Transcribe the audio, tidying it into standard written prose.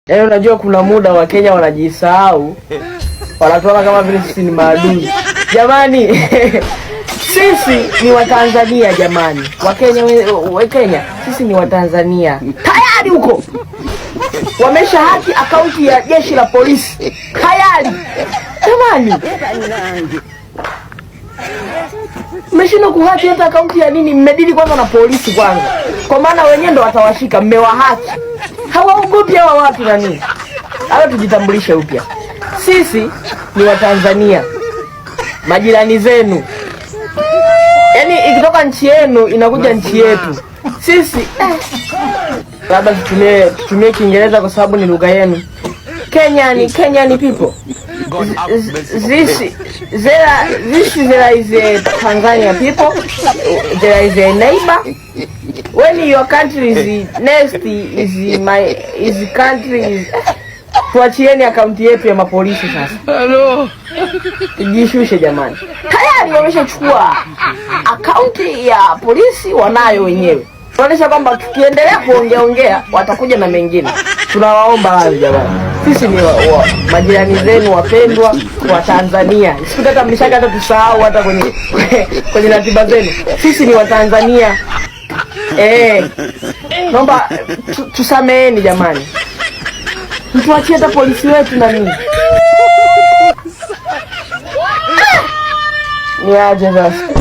Yaani unajua kuna muda Wakenya wanajisahau, wanatuona kama vile sisi ni maadui. Jamani, sisi ni Watanzania jamani. Wakenya we Kenya, sisi ni Watanzania. Tayari huko wamesha haki akaunti ya jeshi la polisi tayari. Jamani, mmeshindwa kuhaki hata akaunti ya nini? Mmedili kwanza na polisi kwanza, kwa maana wenyewe ndo watawashika. Mmewahaki, hawaogopi hawa watu na nini? Hawa tujitambulishe upya, sisi ni Watanzania, majirani zenu. Yaani ikitoka nchi yenu inakuja nchi yetu sisi labda tutumie Kiingereza kwa sababu ni lugha yenu. Kenyan people. This there is a Tanzania people. There is a neighbor. When your country is next is my is country is. Tuachieni akaunti yetu ya mapolisi sasa. Hello. Tujishushe jamani. Tayari wameshachukua akaunti ya polisi, wanayo wenyewe. Tunaonyesha kwamba tukiendelea kuongea ongea watakuja na mengine. Tunawaomba radhi jamani. Sisi ni majirani zenu wapendwa wa Tanzania. Siku hata mlishaka hata tusahau hata kwenye ratiba zenu. Sisi ni Watanzania. Naomba tusameeni jamani. Mtuachie hata polisi wetu na nini. Niaje sasa.